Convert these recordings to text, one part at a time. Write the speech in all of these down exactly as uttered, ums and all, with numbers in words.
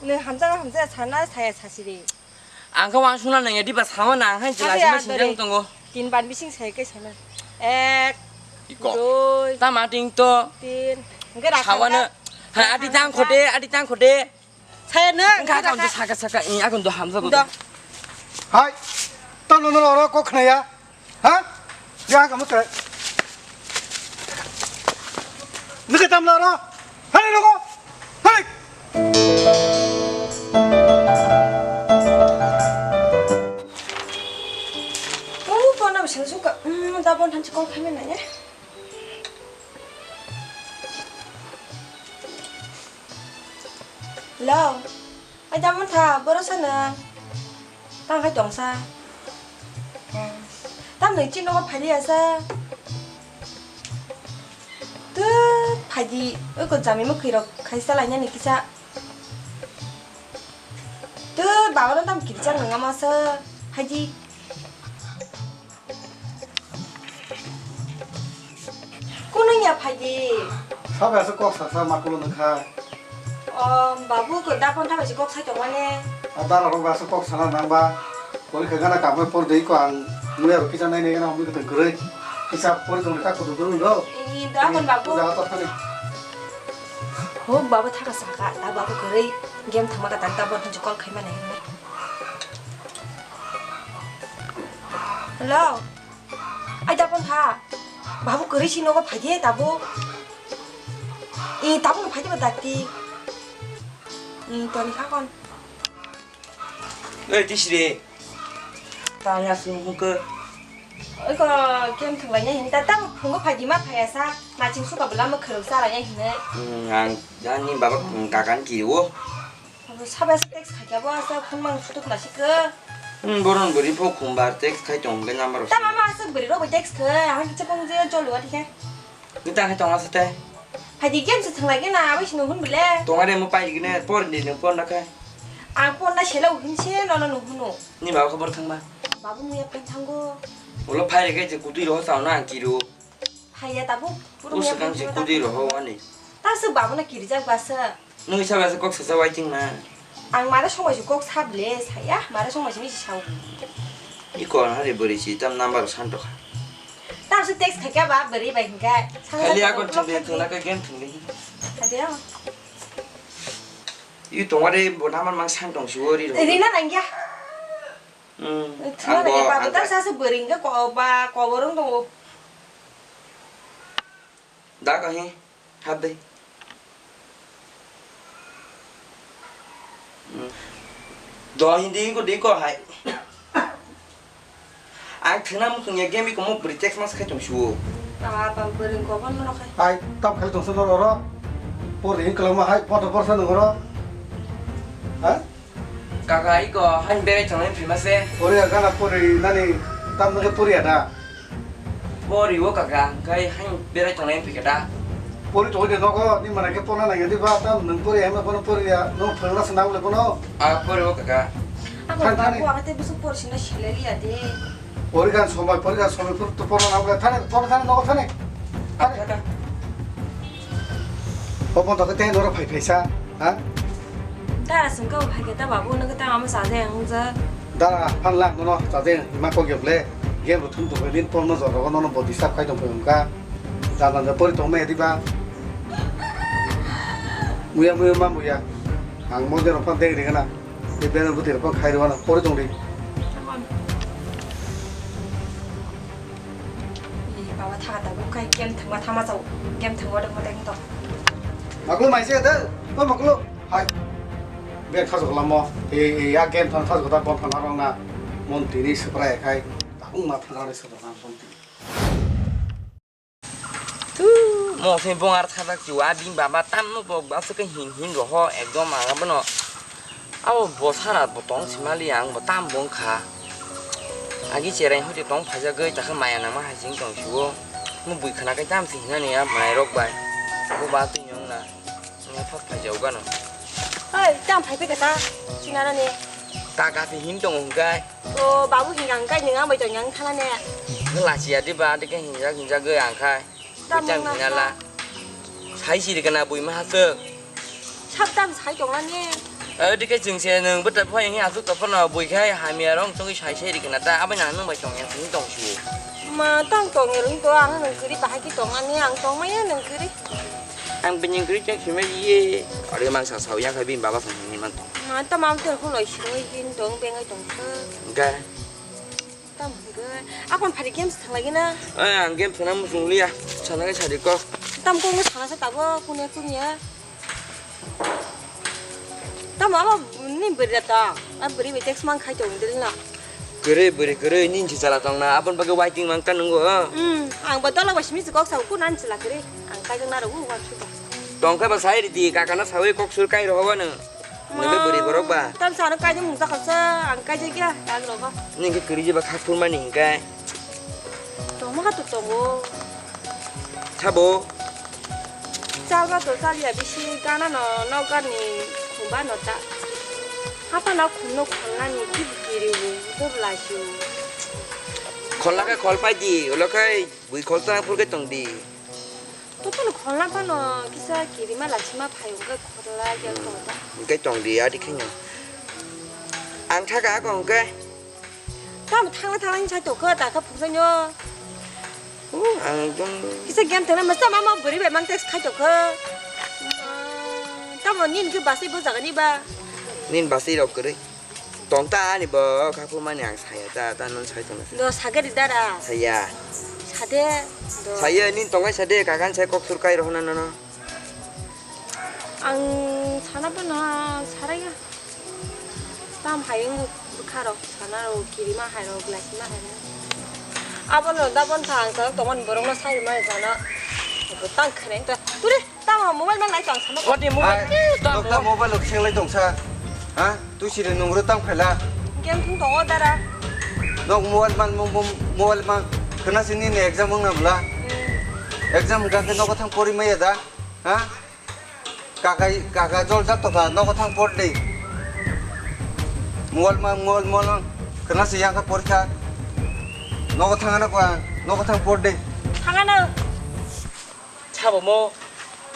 Nwng hamjakgo hamjakya sana, saya sasiri. Ang khe wansukna nangya diba sama na, ang hai Sabe jelaima ang sinjak dori. Tongo. Tin ban bising saya khe sana. Ek, Iko. Dui, Tama ting to. Tin. Hingke rakha Sawana. Hai, adi tang khode, adi tang khode. Saya na, Engka hingke akon to rakha. Saka saka, i akon to hamjakgo. Do. Hai. Tam no no oro kok khnaya. Ha? Ya kamu try. Nike tam la ro. Hai rogo. Hai. Oh, phone na bising suka. Hmm, da phone thanchi call khaimani na ya. Hello. Ai, da phone tha, boro sana. Tang hai tongsa. Tam nung chini nogo phai liya sa. Tu phai di, oi ko jami mwkhwi rok khai sa lainani kisa. Tu baba no tam kirchang nang ama sa. Phai di. Kuno ya phai di. Sabai aswk kok saksa ma kulo nang kha. O babu ko da phone tha bai se kok sai tong mane. A dara rok bai aswk kok sana nang ba. Pori kha gana kamai por dei ko ang muya rok kisa nai nai gana mui kata gurui. Kisa pori tong kha kudu gurui ro. Ini da kon babu. Da to thani. Ho babu thaka saka da babu gurui game thama kata da phone tha call khai mane. Hello. Ai, da phone tha. Babu kwrwi si nogo phai di, tabuk. I, tabuk no phai di ba dakti. I, toni kha kon. Oi, tisri. Tang ya sung hung ke. Oi ko, kem thung lai ya hin ta, tabuk phungo phai di ma phai ya sa. Na ching suka bela ma khwrwk sa lai ya hin ne. Hmm, ang, ani baba, hmm, kakan ki wo. Abo sabai aswk text khaikha bo aswk phone mang sutuk na sikhe. Hmm, boron bwrwi pho khumbar text khai tong hwnkhe number. Tama ma aswk bwrwi rok bai text khai, ang kicha kong je jol wa dikhe. Nita khai tong aswk te. Hai di game se thang lagi na, abai sino hun bile. Tong are mo pai gine, por di no por na khai. Ang por na sela hin se, no no no hunu. Ni baba khobor thang ba. Babu muya pen thango. Ulo phai rege je kutui ro sa na ang kiru. Phaiya tabuk, puro Usa miya kang puro se kudui roho wani. Ta se babu na kirijak basa. Nui sa basa kok sasa waiting na. Ang mara somoi se kok sable saya, mara somoi se misi sau. Ni kon hari beri si tam number santo kha. Ta se text khaikha ba beri bai hingka. Khali akon thung de thung na ka game thung de. Adeo. Yu tongare bo number mang santong si wori ro. Rina nangya. Hmm. Thuna Ang bo, nangya babu ang ta ka- sa se beri hingka ko ba ko borong tongo. Da kahi, hap de. Hmm. Do hindi ko di ko hai. Ang thina mukung ya game ko mo beri text mas khai tong shuo. Ah, bang beri ko bon no khai. Hai, tam khai tong shuo ro ro. Por ring kelama hai, por por sa nung ro. Ha? Kaka, iko, han berai tongnai phima se. Pori ya gana pori nani tam nake pori ya da. Pori o kaka, kai han berai tongnai phika da. Pori to de nogo, ni mana ke pona na yadi ba tam nung pori ya ma pona pori ya, no phangna se na ule kono. A pori o kaka. Amo Thani, ba thani. Ko ate busu pori sina sileli ya de. Pori kan somoi, pori kan somoi pur to pona na ule thani, pona thani nogo thani. Thani. Kaka. O pon to te noro phai phai sa. Ha? Dara sungka phai khe ta babu no khe ta ama sa de ang ja. Dara phan lang no sa de ma ko ge ble. Ge ro thum to din pon no jor ro no no bodi sap khai tong phai ka. Da na pori tong me di ba. Muya muya ma muya. Ang mo de ro phan de ri na. Ni beno bwtwi rok khai rw na pori tong di. Tamam. Ee, baba thaga tabuk khai game thangma thama chao. Game thangma dok matai to. Maklo mai se de. O maklo. Hai. Be thajok lamo. Ee, ee, ya game thang thajok ta bon thang arong na. Mon tini supra khai. Tabuk ma thang arong supra na mon tini. Tu, mo se bong ar thajak chu, a bini baba tamno bok ba se ke hin hin roho, ekdom aga bono. Abo bo sara bo tong simali ang bo tam bong kha. Agi cherai hoti tong phaja goi ta khe maya nangma hai jing tong shuo. Mo bui khna kai tam si hinani a mai rok bai. Bo ba tu nyong na. Nang phak phai jau gano. Oi, tam phai phai kata. Chinana ni. Ta ka si hin tong hung kai. O, babu hinga hingkai nung ang bai tong yang thana ne. Nang lachi ya di ba, di ke hinjak hinjak goi ang khai. Tam Bujang nung hinala. Sai siri kana bui ma hasuk. Sab tam sai tong ani. Adi khe chwng se nwng bwtha phai wngya aswk tong phano bui khai hamya rong chongwi sai sai rikna ta, aboni ang nwng bai tongya sini tong su. Ma tang tong ya rung to, ang nwng kwrwi bahai khe tong ani, ang tong maya nwng kwrwi. Ang bini kwrwi chak sima ye. Adi mang sa sau yang khai bini baba phai ni mang tong. Ma ta mam ter khuloi siroi hin tong bengai tong kha. Ga. Tam hwnkhe, akon phari games thang lagi na? Eh, ang game thwngna muchung liya. Sana khe sadi kok. Tam kok no sana sa tabo, kunya kunya. Tam ama ni beri da ta. A beri be text mang khai tong dil na. Kwrwi, bwrwi kwrwi, nini se chala tong na. Aboni bagwi waiting mang ka nungo, ha? Hmm, ang bo dola bai simi se kok sa, kun an chila kwrwi. Ang kai jang na ro, wa chu ba. Tong khe ba sai ridi, kaka no sawi kok sur kai roho ba no. Nwng bwrwi borok ba? Tam sano kaijak mungsa khalsa, ang kaijak ya, tag rogo. Nwng khe kwrwi je ba kha phurmani hinkhe. Tongma kha to tongo. Sabo? Chalba to chaliya bisi gana no, nok gani khumba no ta. Hapa no khum no khulnani kibri kiri bo, bo blai si. Khulna khe khul pai di, ulo khe bui khul ta phur khe tong di. Totally khulna phano kisa kirima lachima phai hwnkhe khorla ya khorla. Hwnkhe tong di adi kheno. Ang thaka ako hwnkhe. Tamo thangla thangla ni sai tokha ta kha phungsa nyo. Oh, ang ekdom. Kisa game thangna masa mama bwrwi bai mang text khai tokha. Tamo nini khe basai bo jaga ni ba. Nini basai rok kwrwi. Tong ta ani bo kha phumani ang saya ta, ta non sai tong. Do sagari dara. Saya. Sade. Do. Saya nin tongai sade kakan sai kok sur kai rohna nono. Ang sana pa na saraya. Tam hayung bukha rok sana ro kirima hai ro glass ma hai. Abo no da bon thang sa tongon borok no sai ma sana. Tang khreng ta. Ture. Tamo mobile man lai tong sama. Wati mobile. Ai, eh, tamo. Nokta mobile rok senglai tongsa. Ha? Twi siri nungro tang phaila. Game thung tongo dara. Nok mobile man mo-, mo-, mobile man khna sini ni exam wng nabla. Hmm. Exam hwnkha khe nogo thang pori maya da. Ha? Kakai, kaka jol jak tokha nogo thang por de. Mobile man, mobile man khna si yang kha porikha. Nogo thang ano kwa, nogo thang por de. Thang ano. Sabo mo.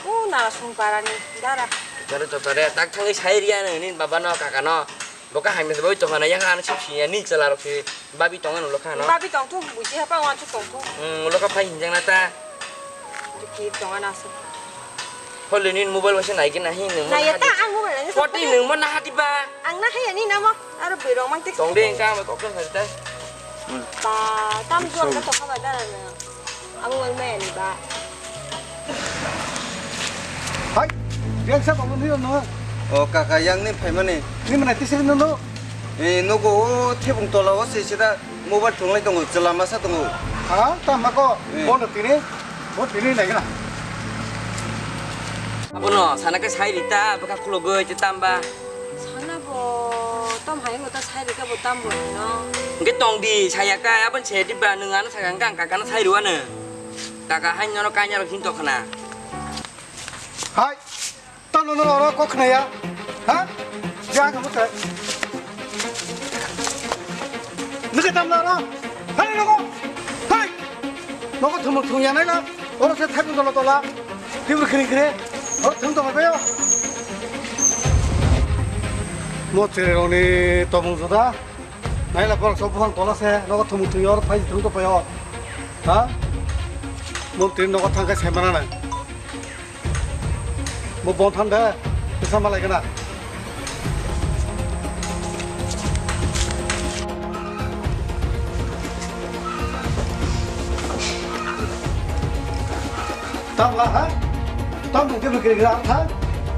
O Narasongparani dara. Tore to tore tak thangwi sai riya nang nini baba no kaka no. Boka hamya se bai tongkha na yang ano sip siya ni chwla rok se babi tonga nulo kha no. Babi tong thung buji hapa wan thung tong thung. Hmm, ulo kha phai hinjang na ta. Ki tonga na se. Hole nini mobile wase nai gina hi nung. Nai ta ang mobile nai. Poti nung mo na hati ba. Ang na haya ni namo. Aro bwrwi rok mang tik. Tong de engka amo kok tong khari ta. Ba, tam juang ka tokha ba dara na. Abo wal maya ni ba. Hai, yang sa bangun hiyo no. O kaka yang ni phaimani. Ni mana tisiri no no. Eh, nogo o thebung tola o se sida mobile thunglai tongo, chwla masa tongo. Ha, tam ba ko. Eh. Bono tini, bo tini nai gana. Abono sana ke sai rita, baka khulogoi te tam ba. Sana bo tam hai ngo ta sai rika bo tam bo no. Hingke tong di, saya ka, abon se di ba, nung ano sakang kang, kaka no sai ruwa no. Kaka hai nono kanya rok hin to khana. Hai, tam no no oro kok khna ya. Ha? Ya ka mo sai. Nike tam na ro. Hai no ko. Hai. Nogo thumung thung ya nai la. Oro se thai tola tola. Tibur khring khre. Oro thung to ba yo. Mo chere roni tomung joda. Nai la borok sok buphang tola se nogo thumung thung ya oro phai thung to payo. Ha? Mo tini nogo thang kai sai mana nai. Bo bon than de, kisa malai gana. Tam la ha? Tam nung tebol kiri gira tha?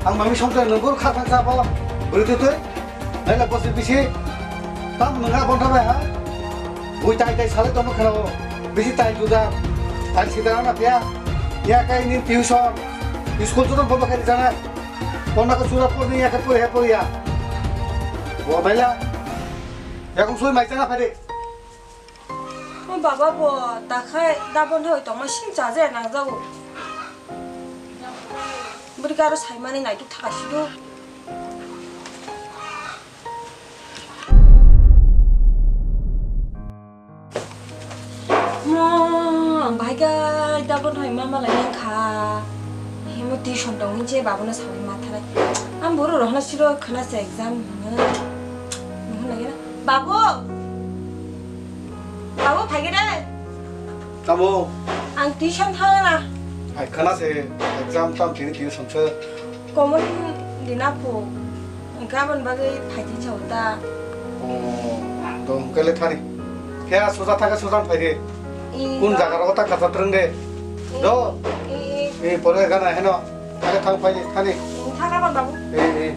Ang mami songkhe nung bor kha thang sa bo. Bwrwi twi twi. Naila bwswk bisi tamo nwng ha bontha bai ha? Bui tai tai salai tongma khana o. Bisi tai juda. Tai sida na pia. Ya kai ni tuition. School joto bondo khai jana. Ponna ko sura porni ya ka pore he pore ya. Bo naila. Ya kung sui mai chana phade. O baba bo ta khai da bontha oi tongma sim cha je nang jago. Bwrwi karo saimani naituk thaka sido. Mo, ang bahai khe double hoi ma malai nang kha. Himo tuition tong hinse babono sawi ma tharai. Ang boro rohna siro khna se exam hwnwi. Mohon lagi na. Babu! Babu, phai gede! Tamo? Ang tuition thangna. Hai khna se exam tam tini tuition se. Komon dina phu. Gabon bagwi phai di chao ta. Oh, do kele thani. Khe a suja thaka sujan phai de. I, kun do. Jaga ro ta kacha treng de. I, do. I, i. I pore gana heno. Thani thang phai di, thani. Thang ka babu. Eh, eh.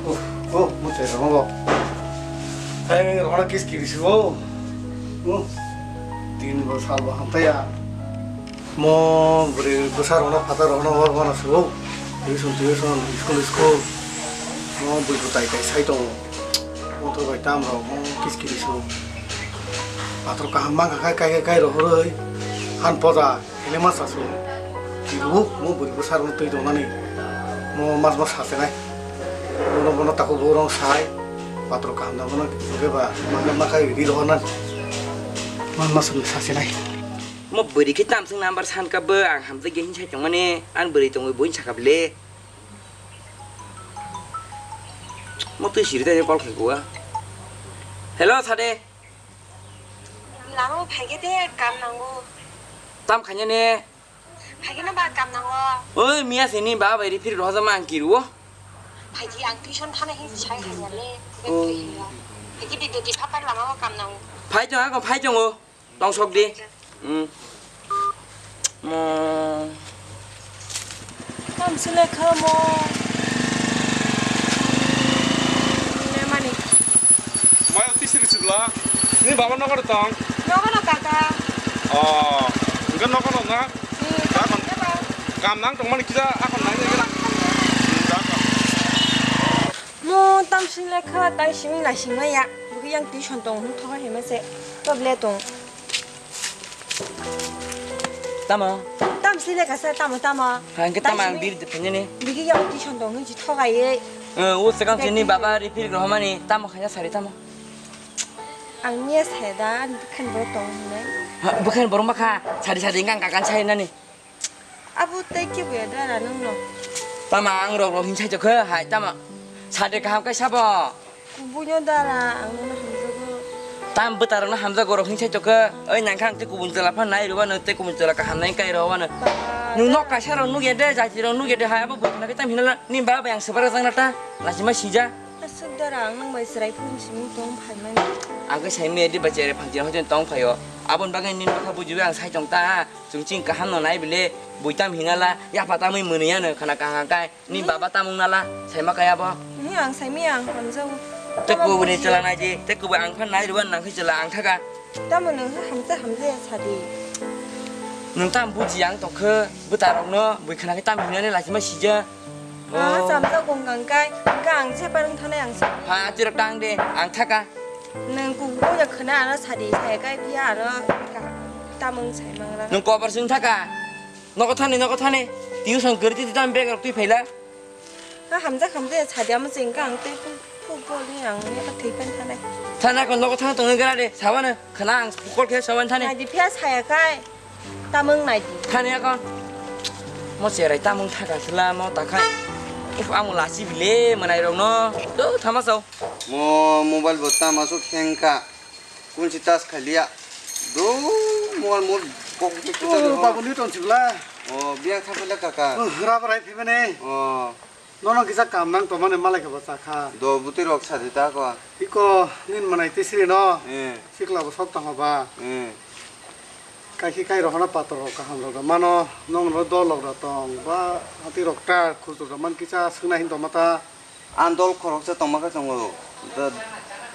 Uh, uh, muchai ramo bo. Hai, rona kis kiri si bo. Uh. Tin bo sal bo hamtaya. Mo bwrwi bwsa rokno phatar rokno hor bono si bo. Tuition, tuition, school, school. Mo bui bwtai kai sai tongo. Mo thor bai tam rok mo kis kiri si bo. Pathor kaham mang kha kai kai kai rohoroi. Han poja. Kile ma sasu. Kiru, mo bwrwi bwsa rok twi tongnani. Mo mas mas sasenai. Bono bono taku bo rong sai. Patro kaham da bono kile ba ma ma khai ri rohornan. Mas mas sasenai. Mo bwrwi khe tamswk number san ka bo ang hamjak ge hin sai tongmani. An bwrwi tongwi bo hin sakha bwle. Mo twi siri tani call khai kuwa. Hello, sade. Lama phai khe de kam nango. Tam khanya ne? Phai khe no ba kam nango. Oi, miya sini ba bai ri phir roh jama ang kiru. Phai di ang tuition thana hin sai khanya le. Oh. Phai khe di di phapai lama o kam nango. Phai jong ako phai jong o. Tong sok di. Hmm. Mo. Tam sile kha mo. Lemani. Mai tisri sibla. Ni baba nogo tong. Nogo no kaka. Oh. Enggak nogo no na. Ni Kapan? Kaka ba. Kam nang tong mani kisa akon nang ni kena. Enggak. Mo tam sile kha tai simi na sima ya. Buki yang tuition tong hung thoga hema se. Toble tong. Tamo? Tam sile kasa tamo tamo. Hangke tamo ang bir de phanyani. Bigi ya uti sondo ngi thogai. Eh, o sekam sini baba refill rohmani tamo khanya sari tamo. Ang niya seda bukhan boro tong hinai. Ha, bukhan boro makha sari sari engkang kakan sai nani. Abo tei kibu ya dara nungno. Tama ang rok rok hinsai jokhe hai tama. Sade kaham kai sabo. Kubuino dara ang nono hamjago. Tam bwtarokno hamjago rok hinsai jokhe. Oi nangkha ang tei kubun chwla phan nai rwbano tei kubun chwla kaham nai kai rwbano. Ba. Nwng nok kaisa rok nukya de jati rok nukya de hai abo bwkhana khe tam hinala ni ba bai ang swbar rwjakna ta. Lachima sija. Aswk dara ang nang bai chwrai phuru simi tong phaimani. Ang khe saimaya di bai chwrai phanti rok tong phaio. Aboni bagwi nini nokha bujiwi ang sai tong ta. Chwng chini kaham no nai bile, bui tam hinala, yapha tamwi mwnwi ano khana kaham kai, ni baba tamung nala, saima kaya bo. Ni ang saimi ang hamjao. Tei kubuni chwla nai di, tei kubui ang phan nai rwban nang khe chwla ang thaka. Tamo nang khe hamsa hamjaya sadi. Nwng tam buji ang tokhe, bwtarokno, bui khana khe tam hinani lachima sija. Ah, chamjak gong kang kai, hingkhe ang jepa nwng thanai ang sa. Ha, tiro tang de, ang thaka. Nwng kubui ya khna ano sadi, sai kai phiya ano tamung sai mangra. Nwng kobar swng thaka. Nogo thani, nogo thani. Tuition kwrwi twi tam bag rok twi phaila. Ha hamjak hamjak sadi amo chwng kang tei pu pu bol ni ang ne ka thwi phan thanai. Thana ko nogo thana tongwi gra de, sabana khna ang pukol khe saban thani. Sadi phiya saya kai. Tamung nai di. Thani akon. Mo cherai tamung thaka sila mo takhai. Uf, amo lachi bile manai rok no. Do thama sao. Mo mobile bo tama so khengka. Kunsi tas khaliya. Do mo mo kok kita. Oh, babu ni ton sibla. Oh, biang thapela kaka. Oh, rubber ai phimene. Oh. Nono kisa kam nang tongmani malai khe bo chakha. Do bwtwi rok sadi ta ko. Iko nin manai tisri no. Eh. Sikla bo sok tong ba. Eh. Kaisi kai rok hana pator rok kaham rok mano nong no dol rok tong ba hati rok ta khusur rok man kisa swngna hin tongma ta. An dol khorok sa tongma khe tongo. Da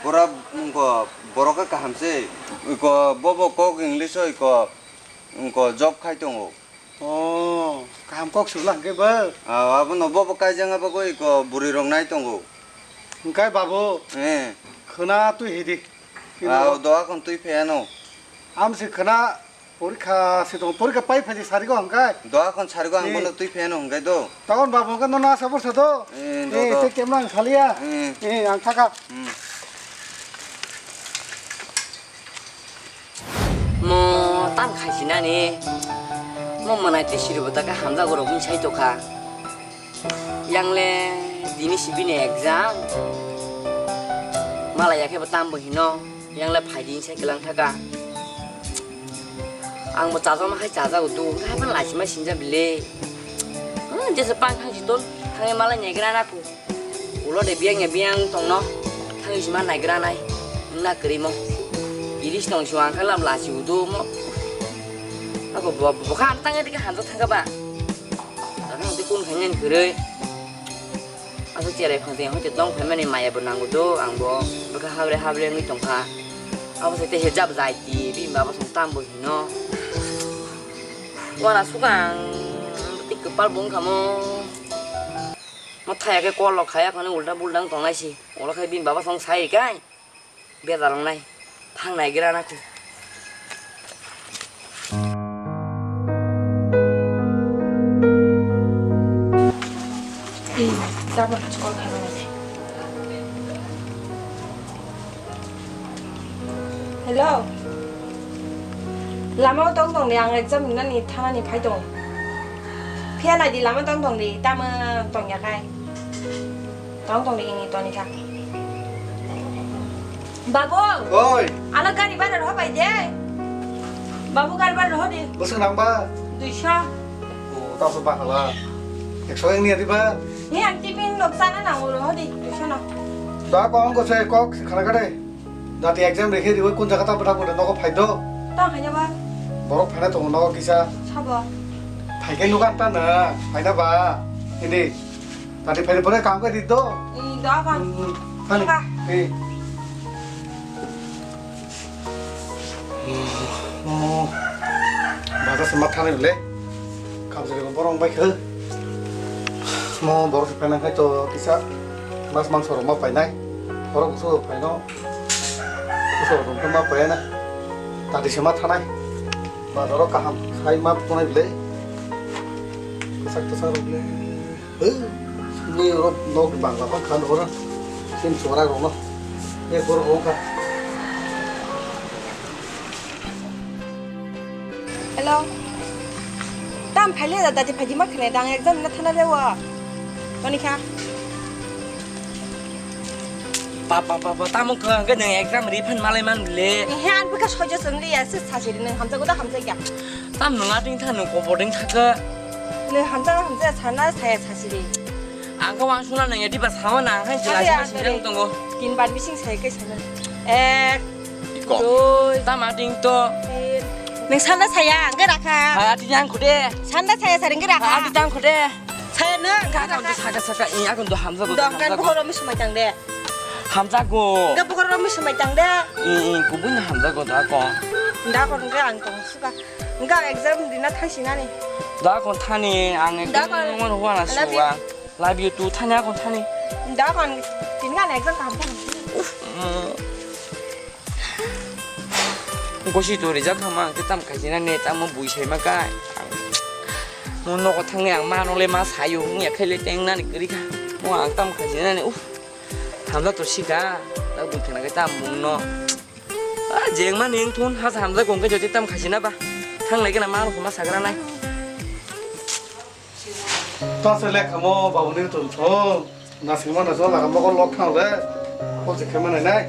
pura ko borok khe kaham se. Iko bobo kok English o iko ko job khai tongo. Oh, kaham kok sula hwnkhe bo? Ah, abono bobo kaijak bagwi ko bwrwi rok nai tongo. Hwnkhe babu? Eh. Khwna twi hidi. Ah, doa kon twi pheno. Am se khwna porikha se tong, porikha pai phaji sarigo hwnkhe? Doa kon sarigo ang bono twi pheno hwnkhe do. Takon babu hwnkhe nono asa borsa do? Eh, do, eh, do. Te kemna ang saliya? Eh. Eh, ang thaka. Hmm. Mo tam khaisinani. Mo mwnai tei siribo ta khe hamjago rok wng sai tokha. Yang le dini si bini exam. Malai ya khe bo tam bo hino. Yang le phai di sai kelang thaka. Ang bo chajak ma khai chajak udu. Khai pan lai si ma sinja bile. Hmm, jesa pang thang si ton. Thang malai nai gra na ku. Ulo de biang ya biang tongno thang isi ma naigra nai wngna kwrwi mo. Iris tong si ang khe lam lasi udu mo. Ako bo bo kha ang tang edi khe hanjak thang kha ba. Ang tei kun khainani kwrwi. Aswk cherai phang tei hwnkhe tong phaimani maya bo nango do ang bo bwkha habre habre wngwi tong kha. Abo se tei se jab jai ti bini baba song tam bo hino. Wana swkang tei kwpal bo wngkha mo. Mo thaya khe call rok khaya phano ulta bulta wng tongnai si. Ulo khe bini baba song sai kai. Bejal wngnai. Thang nai gra na khe. Hello. Lama o tong tong di, ang exam rinani thanani phai tong. Phiya nai di, lama tong tong di, tamo tong ya khai. Tong tong di, ini toni kha. Babu. Oi. Ano gari bara roh bai de. Babu, gari bara roh di. Bwswk nang ba? Duiso. O, ta so ba khala. Ekso wngni adi ba? Ni ang tiffin nok sana na, o roh di. Duiso no. Da ko ang ko se kok khana kade. Dati exam rekhe riwi kun jaga ta bwtha bwtha nogo phai do. Ta khaina ba? Borok phaina tongo nogo kisa. Sabo. Phai khe nukan ta na, phaina ba. Hindi. Dati phai pore kam khe ri do. I da kan. Hmm, thani. Ba. Eh. Oh, bajar se ma thani le. Kam se borong bai khe. Mo borok se phaina khai to kisa mas mangso rok ma painai. Borok busu phaino. Busu rok ma paina. Tadi se ma thanai. Bazaro kaham sai ma punai le. Sak to sa rok le. He, ni rok nok bangla bang khan ora. Sim sora rok no. Ye borok rok ka. Hello. Tam phaile da dati phaidi ma khne dang exam na thana lewa. Monikha. Pa pa pa pa tamo kha ke nang exam ri phan malai man le. He an bika sojo sum le ya se sa se nang hamsa ko da hamsa kya. Tam nang ating tha nang ko boding tha ka. Nang hamsa hamsa sana saya sa se ri. Ang ko wang suna nang ya di ba sawa na hai sila sima sinjang tongo. Tin bar bising saya ke sana. Ek. Iko. Doi. Tama ding to. Tin. Neng sanda saya, angke raka. Hai, ati jang khude. Sanda saya sering ke raka. Hai, ati jang khude. Saya na, angke raka. Saka, saka, ini aku untuk hamsa, untuk hamsa. Doh, kan pokok romi semai tang de. Hamsa go. Enggak pokok romi semai tang de. Ih, ih, kubun hamsa go dah kok. Dah kok enggak ang tong suka. Enggak exam dina thang sinani. Dah kok thani, ang exam nungwan huwa na suwa. Love you too, thani ako thani. Da kon, tini kan exam kaham thani. Uff, mm. Gosi to rijak kha ma, ang khe tam khaijina ne, tamo bui sai ma kai. Mo nogo thangni ang ma nole ma sayo, wngya khe le teng nani kwrwi kha. Mo ang tam khaijina ne, uff. Hamjak to sika, da bui khna khe tam mung no. A, jeng ma ning thun, ha hamjak kong khe jodi tam khaijina ba. Thang lai khe na ma rok ma sagra nai. Ta se lek kamo babu ni tum thung. Nasing ma nasing ma kamo ko lok thang le. Ko se khe ma nai nai.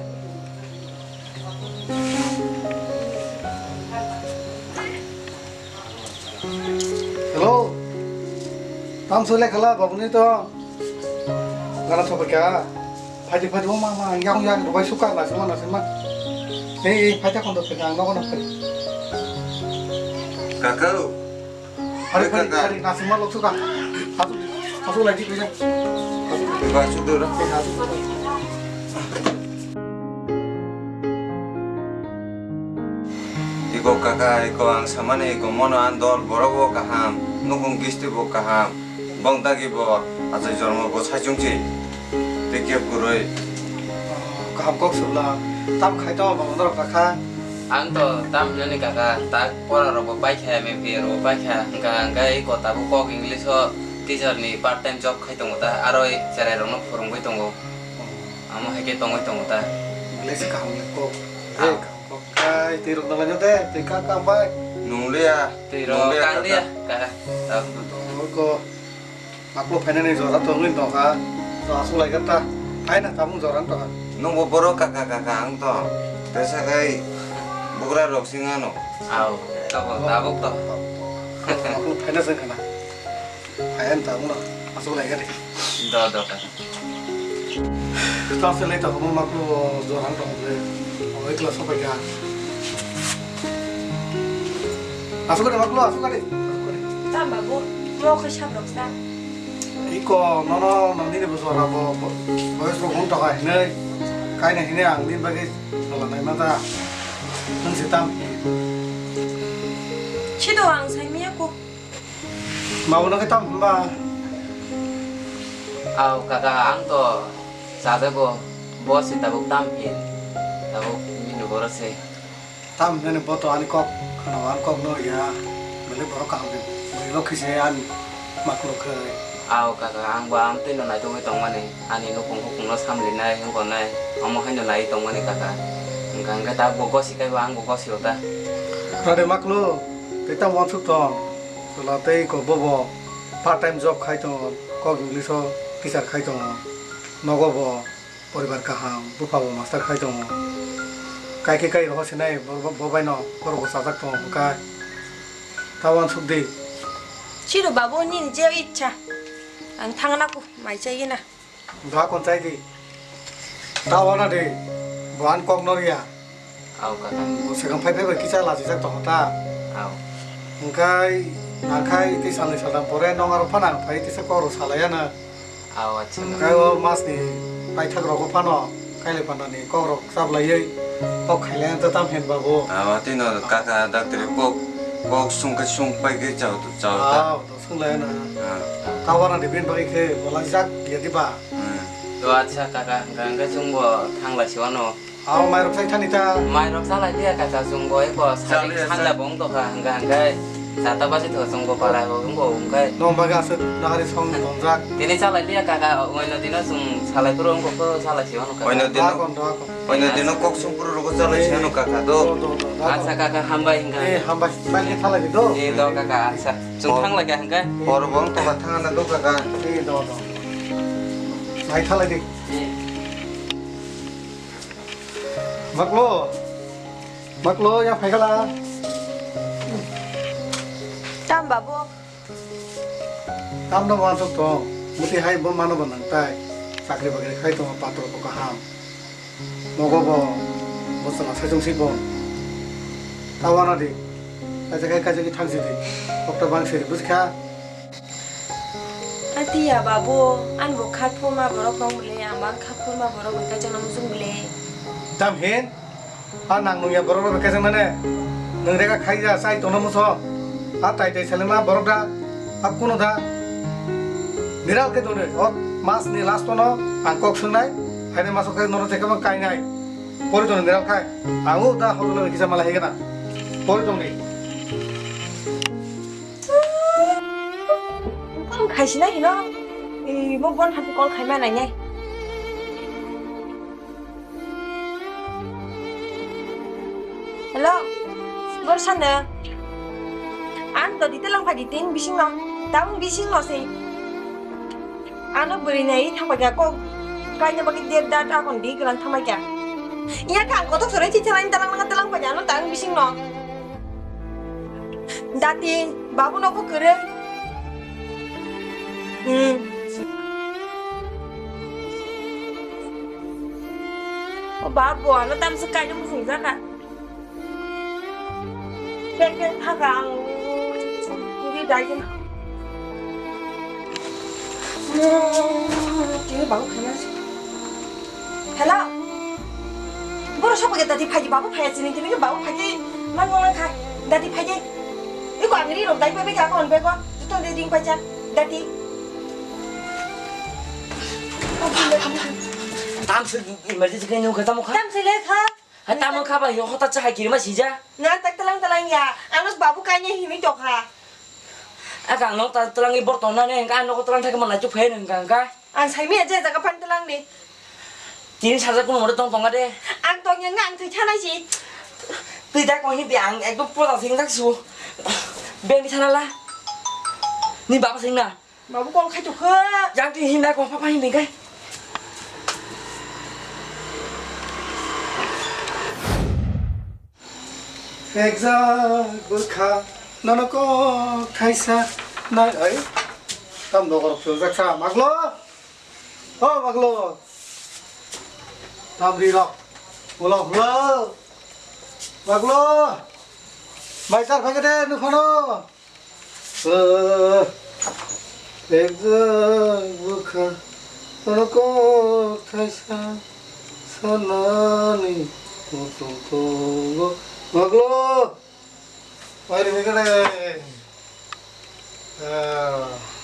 Hello. Tam se lek khala babu ni to. Gana sopai kha. Phaidi phaidi o ma ma yang yang rwbai suka nasing ma nasing ma. Ei ei phaidi kondo phaidi ang nogo no phaidi. Kakao. Hari, hari, hari, nasing ma lok suka. Hasu, hasu lagi bisa. Hasu. Ba, sudah dah. Eh, hasu. Iko kaka, iko ang samani, iko mono andol, borok bo kaham, nukung kisti bo kaham, bong dagi bo, achai jormo bo saichung si. Tei kebo kwrwi. Kaham kok swbla. Tam khai to, bo norok kha. Ang to tam hinani kaka, tak pora rok bo paikha, M A P rok bo paikha, hwnkha hwnkhe iko tabuk kok English o teacher ni part time job khai tongo ta, aro cherai rok no phwrwngwi tongo. Amo hai khe tongwi tongo ta. English kaham ni kok. Ah. Kaham kok khai, twi rok nang lai de, twi kha kha bai. Nung liya. Twi rok nung liya kang kaka. Liya, kaka. Tabuk. Oko. Maklo phainani jora tongwi tongkha. To aswk laikha ta. Phaina tabuk jora tongkha. Nungbo borok kaka kaka ang to. Tesa kai bugra rok sing ano. Au, tabuk, tabuk to. Maklo phaina sing khana. Phaina tabuk no. Aswk laikha de. Do, do, kaka. Tase lai tongkha maklo jora tongkha. Oi kla sopai kha. Aswk de maklo, aswk de. Tam babu, mo khe sab rok sa. Iko nono nini bujora bo, bo, boyes rok hwn toka hinwi, kaina hinwi ang nini bagwi sala naima ta. Nwng se tam hi? Sido ang sai miya ko. Babu no khe tam hwnba? Au kaka, ang to chajago, bo se tabuk tam hi, tabuk bini boro se. Tam hinani bo to ani kok khwnao, ani kok no ya, belai borok kaham di. Bwrwi rok khe se ani maklo khai. Ao kaka, ang bo amtwi no naitugwi tongmani, ani nukung hukung no samlinai wngkha nai, omo haino naiwi tongmani kaka. Wngkha hwnkhe ta bo gosi kaibo ang bo gosi o ta. Rade maklo, tei tam wansuk tong. Chwla tei ko bobo part time job khai tongo, kok English o teacher khai tongo. Nogo bo. Poribar kaham, bupha bo master khai tongo. Kai khe kai rohor sinai, bo, bo, bo bai no borok bo chajak tongo hwnkhe. Ta wansuk di. Siro babu nini je ichha. Ang thangna ku mai chai na. Dua kon chai di. Ta wana di. Bo an kok no riya. Au kaka. Bo swkang phai phai bai kisa lachijak tongo ta. Au. Hwnkhe nangkhai tei salni saltham pore nong aro phano ang phai tisa kok rok salai ya na. Aw, acha. Hwnkhe o masni paithak rogo phano kailai phandani kok rok chaplaiwi kok khailai wngtang tam hin babu. Aw, tino kaka daktari kok, kok sung khe sung pai khe chao, chao ta. Aw, to sung lai na. Ah. Ta wana ni bin bagwi khe bolai jak ya diba. Hmm. To acha kaka, hwnkhe, hwnkhe chwngbo thang lai si wano. Aw, mairok sai thani ta. Mairok salai liya kaka, chwng bo eko sari Chaliya, sanja sa- bo wng tokha, hwnkha hwnkhe sata baji tho chwng bo para bo wng bo wngkhe. Nong bagwi aswk nahari song tongjak. Tini salai liya kaka, oino dino chwng salai phuru wng kok salai si wano kaka. Oino dino, Dakon, dakon. Oino dino kok sung phuru rogo salai si wano kaka do. Do, do, do, dakon. Acha kaka, hambai hwnkha. Eh, hambai, bai khe salai di do. Eh, do kaka, acha. Chwng thang lai kha hwnkhe. Hor bo wng tokha, thang na do kaka. Eh, do, do. Bai salai di. Eh. Maklo, maklo, ya phaikhala. Tam babu. Tam no wansuk tong. Muti hai bo mano bo nang tai. Chakri bakri khai tongo, patro bo kaham. Nogo bo, bo chwla saichung si bo. Ta wana di. Kaisa khai kaisa ki thang si di. Kokta bang si di, buji kha? Atiya babu, ani bo kha phurma borok tong bwle, ang bo kha phurma borok bai kaijakna muchung bwle. Tam hin? A nang nungya borok rok kaijaknane? Nwng rega khaija chai tongna muso? A tai tai selengma borok da? A kuno da? Niral khe tongni, o mas ni last no ang kok swngnai, phainai maso khe nono jekhe kainai. Pori tongni niral khai, ang o da hotel bai kisa malai hegana. Pori tongni. Call khaisina hino. Ei, bo bon happy call khaima nainai. Hello. Bor sana. Ang to dite lang phai di tin bising no. Tabung bising no sei. Ano bwrwi nai thangbai kha kok kaina bagwi der da ta kon di gwnang thangbai kha. Iya kha ang kothok sorai chi thalang talang nang talang pai ano tang bising no. Dati babu no ko kwrwi. Hmm. O babu ano tam se kaina musung jaka. Bek bek thaga ang ri dai gin. Tini bang khana. Hello. Boro sopo ge dati phaji babu phaya chini tini babu phaji man mo kha dati phaji. Iko ang ri rok dai bek bek akon bego. Tuton de ding pacha dati. Tam se emergency kai nung kata mo kha. Tam se le kha. Hai tamo kha bai hota cha hai kirima sija. Na tak talang talang ya. Ano babu kaine himi tokha. Aka ang nok ta talang i bor tonna ne ka ano talang thak mana chu phe nang ka ka. Ang sai mi aja jaga pan talang ni. Tin saja kun mor tong tonga de. Ang tong yang ang thai thanai si. Tui da ko hi bi ang ekdom pura sing tak su. Beng di thanala. Ni baba sing na. Babu kol khai tokha. Yang ti hinda ko papa hinda kai. Ekjak bwkha nono kok thaisa nai ai. Tam dogor philjaksa maglo. O maglo. Tam ri rok. Ulo ulo. Maglo. Mai tar phage de nukhano. Ekjak bwkha nono kok thaisa sanani muchung tongo. Maglo. Mai ri phage de. Ah.